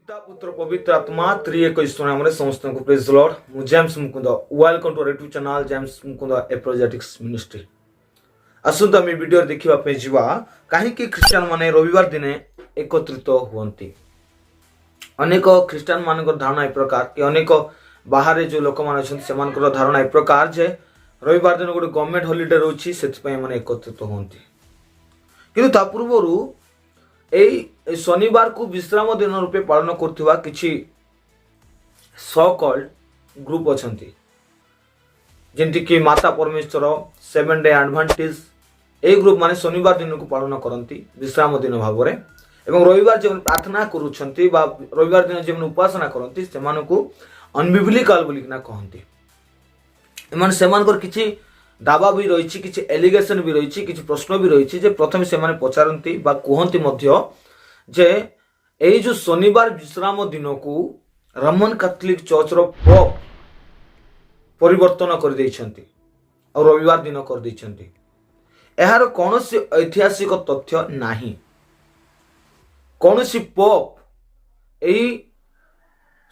ପିତା, ପୁତ୍ର, ପବିତ୍ର ଆତ୍ମା, ତ୍ରିଏକ ଈଶ୍ୱର ନାମରେ ସମସ୍ତଙ୍କୁ ପ୍ରେଜ୍ ଲର୍ଡ। ମୁଁ James Mukunda. Welcome to YouTube channel James Mukunda Apologetics Ministry. ଆସନ୍ତୁ, ଆମେ ଭିଡ଼ିଓରେ ଦେଖିବା ପାଇଁ ଯିବା କାହିଁକି ଖ୍ରୀଷ୍ଟିଆନ ମାନେ ରବିବାର ଦିନେ ଏକତ୍ରିତ ହୁଅନ୍ତି। ଅନେକ ଖ୍ରୀଷ୍ଟିଆନ ମାନଙ୍କର ଧାରଣା ଏ ପ୍ରକାର କି ଅନେକ ବାହାରେ ଯେଉଁ ଲୋକମାନେ ଅଛନ୍ତି, ସେମାନଙ୍କର ଧାରଣା ଏ ପ୍ରକାର ଯେ ରବିବାର ଦିନ ଗୋଟେ ଗଭର୍ଣ୍ଣମେଣ୍ଟ ହଲିଡେ ରହୁଛି, ସେଥିପାଇଁ ଏମାନେ ଏକତ୍ରିତ ହୁଅନ୍ତି। କିନ୍ତୁ ତା ପୂର୍ବରୁ ଏଇ ଶନିବାରକୁ ବିଶ୍ରାମ ଦିନ ରୂପେ ପାଳନ କରୁଥିବା କିଛି ସୋ କଲ୍ଡ ଗ୍ରୁପ ଅଛନ୍ତି, ଯେମିତିକି ମାତା ପରମେଶ୍ୱର, ସେଭେନ୍ ଡେ ଆଡଭାଣ୍ଟିଜ। ଏଇ ଗ୍ରୁପ ମାନେ ଶନିବାର ଦିନକୁ ପାଳନ କରନ୍ତି ବିଶ୍ରାମ ଦିନ ଭାବରେ ଏବଂ ରବିବାର ଯେଉଁମାନେ ପ୍ରାର୍ଥନା କରୁଛନ୍ତି ବା ରବିବାର ଦିନ ଯେଉଁମାନେ ଉପାସନା କରନ୍ତି, ସେମାନଙ୍କୁ ଅନବିବ୍ଲିକାଲ ବୋଲିକିନା କହନ୍ତି। ଏମାନେ ସେମାନଙ୍କର କିଛି ଦାବା ବି ରହିଛି, କିଛି ଏଲିଗେସନ ବି ରହିଛି, କିଛି ପ୍ରଶ୍ନ ବି ରହିଛି ଯେ ପ୍ରଥମେ ସେମାନେ ପଚାରନ୍ତି ବା କୁହନ୍ତି ମଧ୍ୟ ଯେ ଏଇ ଯୋଉ ଶନିବାର ବିଶ୍ରାମ ଦିନକୁ ରୋମନ କାଥଲିକ ଚର୍ଚ୍ଚର ପୋପ୍ ପରିବର୍ତ୍ତନ କରିଦେଇଛନ୍ତି ଆଉ ରବିବାର ଦିନ କରିଦେଇଛନ୍ତି। ଏହାର କୌଣସି ଐତିହାସିକ ତଥ୍ୟ ନାହିଁ। କୌଣସି ପୋପ୍ ଏଇ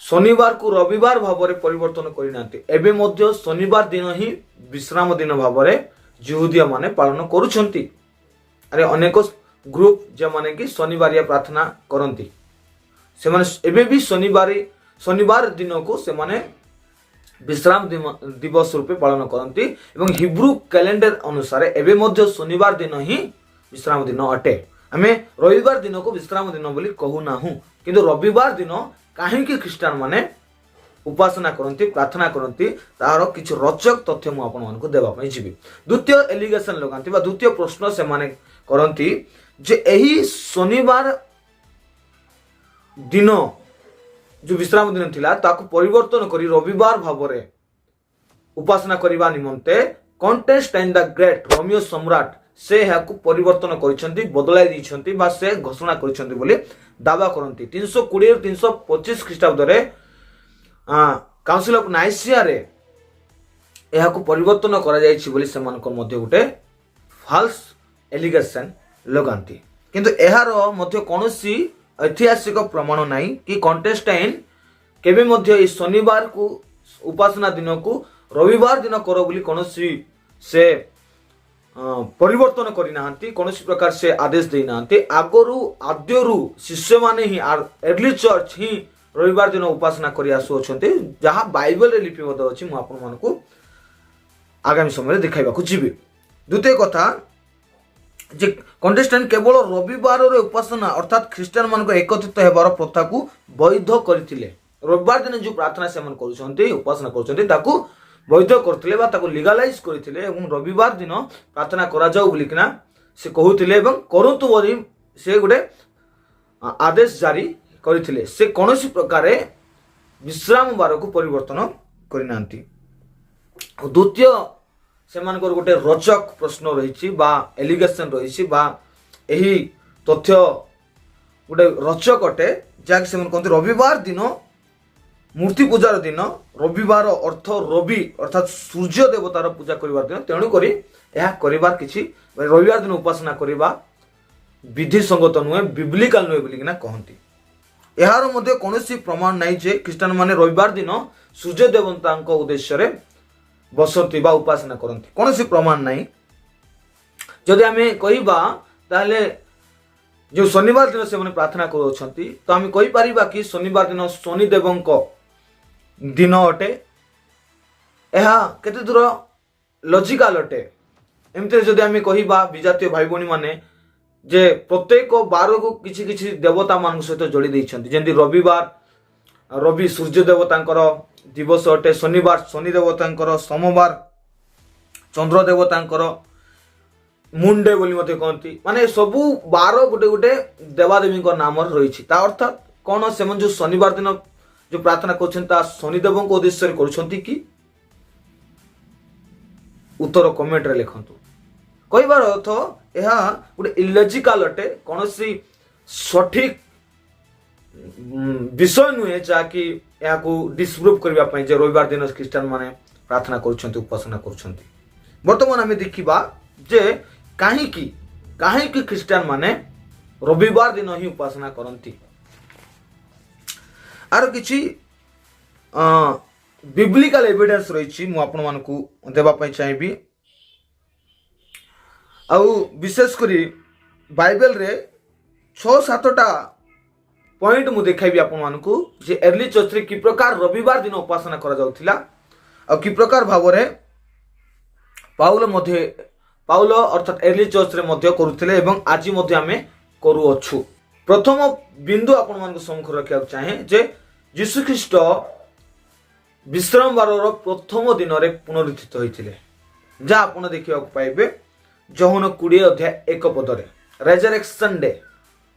ଶନିବାରକୁ ରବିବାର ଭାବରେ ପରିବର୍ତ୍ତନ କରିନାହାନ୍ତି। ଏବେ ମଧ୍ୟ ଶନିବାର ଦିନ ହିଁ ବିଶ୍ରାମ ଦିନ ଭାବରେ ଯିହୁଦୀୟ ମାନେ ପାଳନ କରୁଛନ୍ତି। ଆରେ, ଅନେକ ଗ୍ରୁପ ଯେଉଁମାନେ କି ଶନିବାରିଆ ପ୍ରାର୍ଥନା କରନ୍ତି, ସେମାନେ ଏବେ ବି ଶନିବାର ଦିନକୁ ସେମାନେ ବିଶ୍ରାମ ଦିବସ ରୂପେ ପାଳନ କରନ୍ତି ଏବଂ ହିବ୍ରୁ କ୍ୟାଲେଣ୍ଡର ଅନୁସାରେ ଏବେ ମଧ୍ୟ ଶନିବାର ଦିନ ହିଁ ବିଶ୍ରାମ ଦିନ ଅଟେ। ଆମେ ରବିବାର ଦିନକୁ ବିଶ୍ରାମ ଦିନ ବୋଲି କହୁନାହୁଁ। କିନ୍ତୁ ରବିବାର ଦିନ କାହିଁକି ଖ୍ରୀଷ୍ଟିଆନ ମାନେ ଉପାସନା କରନ୍ତି, ପ୍ରାର୍ଥନା କରନ୍ତି, ତାହାର କିଛି ରୋଚକ ତଥ୍ୟ ମୁଁ ଆପଣମାନଙ୍କୁ ଦେବା ପାଇଁ ଯିବି। ଦ୍ୱିତୀୟ ଏଲିଗେସନ ଲଗାନ୍ତି ବା ଦ୍ୱିତୀୟ ପ୍ରଶ୍ନ ସେମାନେ କରନ୍ତି ଯେ ଏହି ଶନିବାର ଦିନ ଯୋଉ ବିଶ୍ରାମ ଦିନ ଥିଲା, ତାକୁ ପରିବର୍ତ୍ତନ କରି ରବିବାର ଭାବରେ ଉପାସନା କରିବା ନିମନ୍ତେ କନଷ୍ଟାଣ୍ଟାଇନ୍ ଦ ଗ୍ରେଟ୍, ରୋମୀୟ ସମ୍ରାଟ, ସେ ଏହାକୁ ପରିବର୍ତ୍ତନ କରିଛନ୍ତି, ବଦଳାଇ ଦେଇଛନ୍ତି ବା ସେ ଘୋଷଣା କରିଛନ୍ତି ବୋଲି ଦାବା କରନ୍ତି। 320ରୁ 325 ଖ୍ରୀଷ୍ଟାବ୍ଦରେ କାଉନସିଲ ଅଫ ନାଇସିଆରେ ଏହାକୁ ପରିବର୍ତ୍ତନ କରାଯାଇଛି ବୋଲି ସେମାନଙ୍କର ମଧ୍ୟ ଗୋଟେ ଫାଲ୍ସ ଏଲିଗେସନ ଲଗାନ୍ତି। କିନ୍ତୁ ଏହାର ମଧ୍ୟ କୌଣସି ଐତିହାସିକ ପ୍ରମାଣ ନାହିଁ କି କନଷ୍ଟାଣ୍ଟାଇନ୍ କେବେ ମଧ୍ୟ ଏଇ ଶନିବାରକୁ, ଉପାସନା ଦିନକୁ ରବିବାର ଦିନ କର ବୋଲି କୌଣସି ସେ ପରିବର୍ତ୍ତନ କରିନାହାନ୍ତି, କୌଣସି ପ୍ରକାର ସେ ଆଦେଶ ଦେଇନାହାନ୍ତି। ଆଗରୁ ଆଦ୍ୟରୁ ଶିଷ୍ୟମାନେ ହିଁ, ଏର୍ଲି ଚର୍ଚ୍ଚ ହିଁ ରବିବାର ଦିନ ଉପାସନା କରି ଆସୁଅଛନ୍ତି, ଯାହା ବାଇବେଲରେ ଲିପିବଦ୍ଧ ଅଛି। ମୁଁ ଆପଣମାନଙ୍କୁ ଆଗାମୀ ସମୟରେ ଦେଖାଇବାକୁ ଯିବି। ଦ୍ୱିତୀୟ କଥା ଯେ କନଷ୍ଟାଣ୍ଟାଇନ୍ କେବଳ ରବିବାରରେ ଉପାସନା, ଅର୍ଥାତ୍ ଖ୍ରୀଷ୍ଟିଆନ ମାନଙ୍କ ଏକତ୍ରିତ ହେବାର ପ୍ରଥାକୁ ବୈଧ କରିଥିଲେ। ରବିବାର ଦିନ ଯେଉଁ ପ୍ରାର୍ଥନା ସେମାନେ କରୁଛନ୍ତି, ଉପାସନା କରୁଛନ୍ତି, ତାକୁ ବୈଧ କରିଥିଲେ ବା ତାକୁ ଲିଗାଲାଇଜ କରିଥିଲେ ଏବଂ ରବିବାର ଦିନ ପ୍ରାର୍ଥନା କରାଯାଉ ବୋଲିକିନା ସେ କହୁଥିଲେ ଏବଂ କରନ୍ତୁ ବୋଲି ସେ ଗୋଟେ ଆଦେଶ ଜାରି କରିଥିଲେ। ସେ କୌଣସି ପ୍ରକାରେ ବିଶ୍ରାମ ବାରକୁ ପରିବର୍ତ୍ତନ କରିନାହାନ୍ତି। ଆଉ ଦ୍ୱିତୀୟ ସେମାନଙ୍କର ଗୋଟେ ରୋଚକ ପ୍ରଶ୍ନ ରହିଛି ବା ଏଲିଗେସନ ରହିଛି ବା ଏହି ତଥ୍ୟ ଗୋଟେ ରୋଚକ ଅଟେ, ଯାହାକି ସେମାନେ କହନ୍ତି ରବିବାର ଦିନ ମୂର୍ତ୍ତି ପୂଜାର ଦିନ। ରବିବାର ଅର୍ଥ ରବି, ଅର୍ଥାତ୍ ସୂର୍ଯ୍ୟ ଦେବତାର ପୂଜା କରିବାର ଦିନ। ତେଣୁକରି ଏହା କରିବାର କିଛି, ରବିବାର ଦିନ ଉପାସନା କରିବା ବିଧି ସଙ୍ଗତ ନୁହେଁ, ବିବ୍ଲିକାଲ ନୁହେଁ ବୋଲିକିନା କହନ୍ତି। ଏହାର ମଧ୍ୟ କୌଣସି ପ୍ରମାଣ ନାହିଁ ଯେ ଖ୍ରୀଷ୍ଟିଆନ ମାନେ ରବିବାର ଦିନ ସୂର୍ଯ୍ୟ ଦେବତାଙ୍କ ଉଦ୍ଦେଶ୍ୟରେ ବସନ୍ତି ବା ଉପାସନା କରନ୍ତି। କୌଣସି ପ୍ରମାଣ ନାହିଁ। ଯଦି ଆମେ କହିବା, ତାହେଲେ ଯେଉଁ ଶନିବାର ଦିନ ସେମାନେ ପ୍ରାର୍ଥନା କରୁଅଛନ୍ତି, ତ ଆମେ କହିପାରିବା କି ଶନିବାର ଦିନ ଶନିଦେବଙ୍କ ଦିନ ଅଟେ? ଏହା କେତେ ଦୂର ଲଜିକାଲ ଅଟେ? ଏମିତିରେ ଯଦି ଆମେ କହିବା, ବିଜାତୀୟ ଭାଇ ଭଉଣୀମାନେ ଯେ ପ୍ରତ୍ୟେକ ବାରକୁ କିଛି କିଛି ଦେବତାମାନଙ୍କ ସହିତ ଯୋଡ଼ି ଦେଇଛନ୍ତି। ଯେମିତି ରବିବାର ରବି, ସୂର୍ଯ୍ୟ ଦେବତାଙ୍କର ଦିବସ ଅଟେ। ଶନିବାର ଶନି ଦେବତାଙ୍କର, ସୋମବାର ଚନ୍ଦ୍ର ଦେବତାଙ୍କର, ମୁଣ୍ଡେ ବୋଲି ମଧ୍ୟ କହନ୍ତି। ମାନେ ସବୁ ବାର ଗୋଟେ ଗୋଟେ ଦେବାଦେବୀଙ୍କ ନାମରେ ରହିଛି। ତା ଅର୍ଥାତ୍ କ'ଣ? ସେମାନେ ଯୋଉ ଶନିବାର ଦିନ ଯୋଉ ପ୍ରାର୍ଥନା କରୁଛନ୍ତି, ତା ଶନିଦେବଙ୍କ ଉଦ୍ଦେଶ୍ୟରେ କରୁଛନ୍ତି କି? ଉତ୍ତର କମେଣ୍ଟରେ ଲେଖନ୍ତୁ। କହିବାର ଅର୍ଥ, ଏହା ଗୋଟେ ଇଲଜିକାଲ ଅଟେ, କୌଣସି ସଠିକ ବିଷୟ ନୁହେଁ, ଯାହାକି ଏହାକୁ ଡିସପ୍ରୁଭ୍ କରିବା ପାଇଁ ଯେ ରବିବାର ଦିନ ଖ୍ରୀଷ୍ଟିଆନ ମାନେ ପ୍ରାର୍ଥନା କରୁଛନ୍ତି, ଉପାସନା କରୁଛନ୍ତି। ବର୍ତ୍ତମାନ ଆମେ ଦେଖିବା ଯେ କାହିଁକି କାହିଁକି ଖ୍ରୀଷ୍ଟିଆନ ମାନେ ରବିବାର ଦିନ ହିଁ ଉପାସନା କରନ୍ତି। ଆର କିଛି ବିବ୍ଲିକାଲ ଏଭିଡେନ୍ସ ରହିଛି, ମୁଁ ଆପଣମାନଙ୍କୁ ଦେବା ପାଇଁ ଚାହିଁବି। ଆଉ ବିଶେଷ କରି ବାଇବେଲରେ ଛଅ ସାତଟା ପଏଣ୍ଟ ମୁଁ ଦେଖାଇବି ଆପଣମାନଙ୍କୁ ଯେ ଏର୍ଲି ଚର୍ଚ୍ଚରେ କି ପ୍ରକାର ରବିବାର ଦିନ ଉପାସନା କରାଯାଉଥିଲା ଆଉ କି ପ୍ରକାର ଭାବରେ ପାଉଲ ମଧ୍ୟ, ପାଉଲ ଅର୍ଥାତ୍ ଏର୍ଲି ଚର୍ଚ୍ଚରେ ମଧ୍ୟ କରୁଥିଲେ ଏବଂ ଆଜି ମଧ୍ୟ ଆମେ କରୁଅଛୁ। ପ୍ରଥମ ବିନ୍ଦୁ ଆପଣମାନଙ୍କ ସମ୍ମୁଖରେ ରଖିବାକୁ ଚାହେଁ ଯେ ଯୀଶୁଖ୍ରୀଷ୍ଟ ବିଶ୍ରାମବାରର ପ୍ରଥମ ଦିନରେ ପୁନରୁତ୍ଥିତ ହୋଇଥିଲେ, ଯାହା ଆପଣ ଦେଖିବାକୁ ପାଇବେ ଯୋହନ 20 ଅଧ୍ୟାୟ 1 ପଦରେ। ରେଜରେକ୍ସନ୍ ଡେ,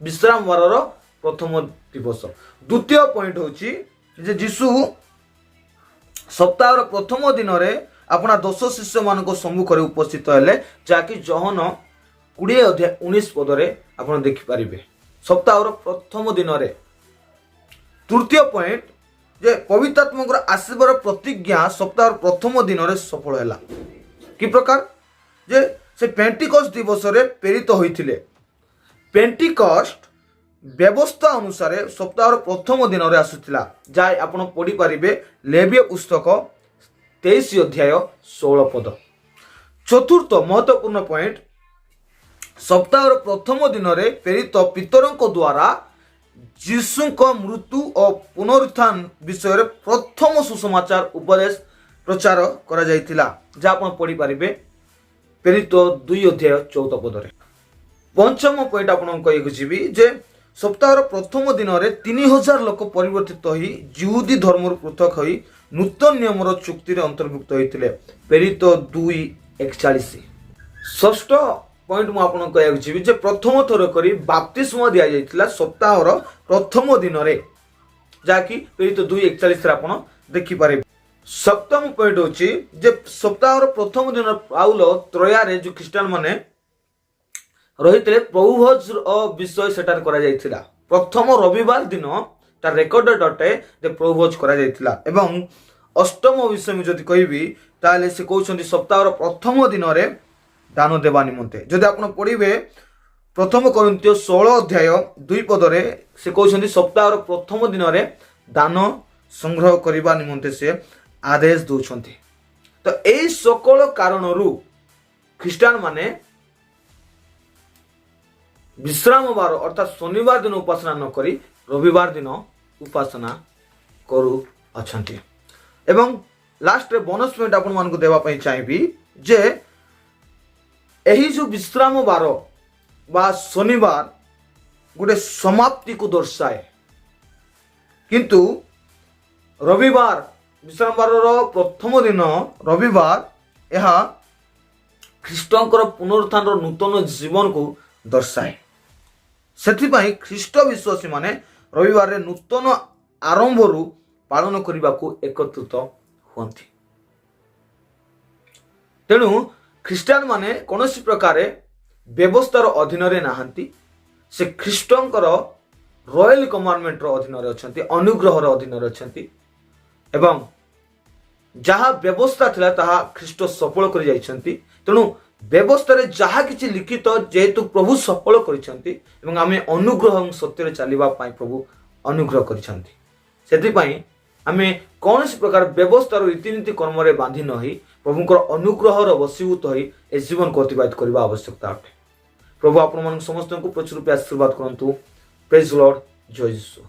ବିଶ୍ରାମବାରର ପ୍ରଥମ ଦିବସ। ଦ୍ୱିତୀୟ ପଏଣ୍ଟ ହେଉଛି ଯେ ଯୀଶୁ ସପ୍ତାହର ପ୍ରଥମ ଦିନରେ ଆପଣା ଦଶ ଶିଷ୍ୟମାନଙ୍କ ସମ୍ମୁଖରେ ଉପସ୍ଥିତ ହେଲେ, ଯାହାକି ଯୋହନ 20 ଅଧ୍ୟାୟ 19 ପଦରେ ଆପଣ ଦେଖିପାରିବେ, ସପ୍ତାହର ପ୍ରଥମ ଦିନରେ। ତୃତୀୟ ପଏଣ୍ଟ ଯେ ପବିତ୍ରାତ୍ମାଙ୍କର ଆସିବାର ପ୍ରତିଜ୍ଞା ସପ୍ତାହର ପ୍ରଥମ ଦିନରେ ସଫଳ ହେଲା। କି ପ୍ରକାର ଯେ ସେ ପେଣ୍ଟିକଷ୍ଟ ଦିବସରେ ପ୍ରେରିତ ହୋଇଥିଲେ। ପେଣ୍ଟିକଷ୍ଟ ବ୍ୟବସ୍ଥା ଅନୁସାରେ ସପ୍ତାହର ପ୍ରଥମ ଦିନରେ ଆସୁଥିଲା, ଯାହା ଆପଣ ପଢ଼ିପାରିବେ ଲେବୀୟ ପୁସ୍ତକ 23 ଅଧ୍ୟାୟ 16 ପଦ। ଚତୁର୍ଥ ମହତ୍ୱପୂର୍ଣ୍ଣ ପଏଣ୍ଟ, ସପ୍ତାହର ପ୍ରଥମ ଦିନରେ ପ୍ରେରିତ ପିତରଙ୍କ ଦ୍ୱାରା ଯୀଶୁଙ୍କ ମୃତ୍ୟୁ ଓ ପୁନରୁତ୍ଥାନ ବିଷୟରେ ପ୍ରଥମ ସୁସମାଚାର ଉପଦେଶ ପ୍ରଚାର କରାଯାଇଥିଲା, ଯାହା ଆପଣ ପଢ଼ିପାରିବେ ପ୍ରେରିତ 2 ଅଧ୍ୟାୟ 14 ପଦରେ। ପଞ୍ଚମ ପଏଣ୍ଟ ଆପଣଙ୍କୁ କହିବାକୁ ଯିବି ଯେ ସପ୍ତାହର ପ୍ରଥମ ଦିନରେ 3000 ଲୋକ ପରିବର୍ତ୍ତିତ ହୋଇ ଜିହୁଦୀ ଧର୍ମରୁ ପୃଥକ ହୋଇ ନୂତନ ନିୟମର ଚୁକ୍ତିରେ ଅନ୍ତର୍ଭୁକ୍ତ ହୋଇଥିଲେ, ପ୍ରେରିତ 2:41। ଷଷ୍ଠ ପଏଣ୍ଟ ମୁଁ ଆପଣଙ୍କୁ କହିବାକୁ ଯିବି ଯେ ପ୍ରଥମ ଥର କରି ବାପ୍ତିସ୍ମ ଦିଆଯାଇଥିଲା ସପ୍ତାହର ପ୍ରଥମ ଦିନରେ, ଯାହାକି ପ୍ରେରିତ 2:41ରେ ଆପଣ ଦେଖିପାରିବେ। ସପ୍ତମ ପଏଣ୍ଟ ହେଉଛି ଯେ ସପ୍ତାହର ପ୍ରଥମ ଦିନ ପାଉଲ ତ୍ରୋୟାରେ ଯୋଉ ଖ୍ରୀଷ୍ଟାନ ମାନେ ରହିଥିଲେ, ପ୍ରଭୁଭୋଜ ବିଷୟ ସେଠାରେ କରାଯାଇଥିଲା। ପ୍ରଥମ ରବିବାର ଦିନ ତାର ରେକର୍ଡ ଅଟେ ଯେ ପ୍ରଭୁଭୋଜ କରାଯାଇଥିଲା। ଏବଂ ଅଷ୍ଟମ ବିଷୟ ମୁଁ ଯଦି କହିବି, ତାହେଲେ ସେ କହୁଛନ୍ତି ସପ୍ତାହର ପ୍ରଥମ ଦିନରେ ଦାନ ଦେବା ନିମନ୍ତେ। ଯଦି ଆପଣ ପଢ଼ିବେ ପ୍ରଥମ କରିନ୍ଥୀୟ 16 ଅଧ୍ୟାୟ 2 ପଦରେ, ସେ କହୁଛନ୍ତି ସପ୍ତାହର ପ୍ରଥମ ଦିନରେ ଦାନ ସଂଗ୍ରହ କରିବା ନିମନ୍ତେ ସେ ଆଦେଶ ଦେଉଛନ୍ତି। ତ ଏଇ ସକଳ କାରଣରୁ ଖ୍ରୀଷ୍ଟାନ ମାନେ ବିଶ୍ରାମବାର ଅର୍ଥାତ୍ ଶନିବାର ଦିନ ଉପାସନା ନ କରି ରବିବାର ଦିନ ଉପାସନା କରୁଅଛନ୍ତି। ଏବଂ ଲାଷ୍ଟରେ ବୋନସ୍ ପଏଣ୍ଟ ଆପଣମାନଙ୍କୁ ଦେବା ପାଇଁ ଚାହିଁବି ଯେ ଏହି ଯେଉଁ ବିଶ୍ରାମବାର ବା ଶନିବାର ଗୋଟେ ସମାପ୍ତିକୁ ଦର୍ଶାଏ, କିନ୍ତୁ ରବିବାର, ବିଶ୍ରାମବାରର ପ୍ରଥମ ଦିନ ରବିବାର, ଏହା ଖ୍ରୀଷ୍ଟଙ୍କର ପୁନରୁତ୍ଥାନର ନୂତନ ଜୀବନକୁ ଦର୍ଶାଏ। ସେଥିପାଇଁ ଖ୍ରୀଷ୍ଟ ବିଶ୍ୱାସୀମାନେ ରବିବାରରେ ନୂତନ ଆରମ୍ଭରୁ ପାଳନ କରିବାକୁ ଏକତ୍ରିତ ହୁଅନ୍ତି। ତେଣୁ ଖ୍ରୀଷ୍ଟିଆନ ମାନେ କୌଣସି ପ୍ରକାରେ ବ୍ୟବସ୍ଥାର ଅଧୀନରେ ନାହାନ୍ତି। ସେ ଖ୍ରୀଷ୍ଟଙ୍କର ରୟାଲ କମାଣ୍ଡମେଣ୍ଟର ଅଧୀନରେ ଅଛନ୍ତି, ଅନୁଗ୍ରହର ଅଧୀନରେ ଅଛନ୍ତି ଏବଂ ଯାହା ବ୍ୟବସ୍ଥା ଥିଲା, ତାହା ଖ୍ରୀଷ୍ଟ ସଫଳ କରି ଯାଇଛନ୍ତି। ତେଣୁ ବ୍ୟବସ୍ଥାରେ ଯାହା କିଛି ଲିଖିତ, ଯେହେତୁ ପ୍ରଭୁ ସଫଳ କରିଛନ୍ତି ଏବଂ ଆମେ ଅନୁଗ୍ରହ ଏବଂ ସତ୍ୟରେ ଚାଲିବା ପାଇଁ ପ୍ରଭୁ ଅନୁଗ୍ରହ କରିଛନ୍ତି, ସେଥିପାଇଁ ଆମେ କୌଣସି ପ୍ରକାର ବ୍ୟବସ୍ଥାର ରୀତିନୀତି କର୍ମରେ ବାନ୍ଧି ନ ହୋଇ ପ୍ରଭୁଙ୍କର ଅନୁଗ୍ରହର ବଶୀଭୂତ ହୋଇ ଏ ଜୀବନକୁ ଅତିବାହିତ କରିବା ଆବଶ୍ୟକତା ଅଟେ। ପ୍ରଭୁ ଆପଣମାନଙ୍କୁ ସମସ୍ତଙ୍କୁ ପ୍ରଚୁର ରୂପେ ଆଶୀର୍ବାଦ କରନ୍ତୁ। ପ୍ରେଜ୍ ଲର୍ଡ, ଜୟ ଯୀଶୁ।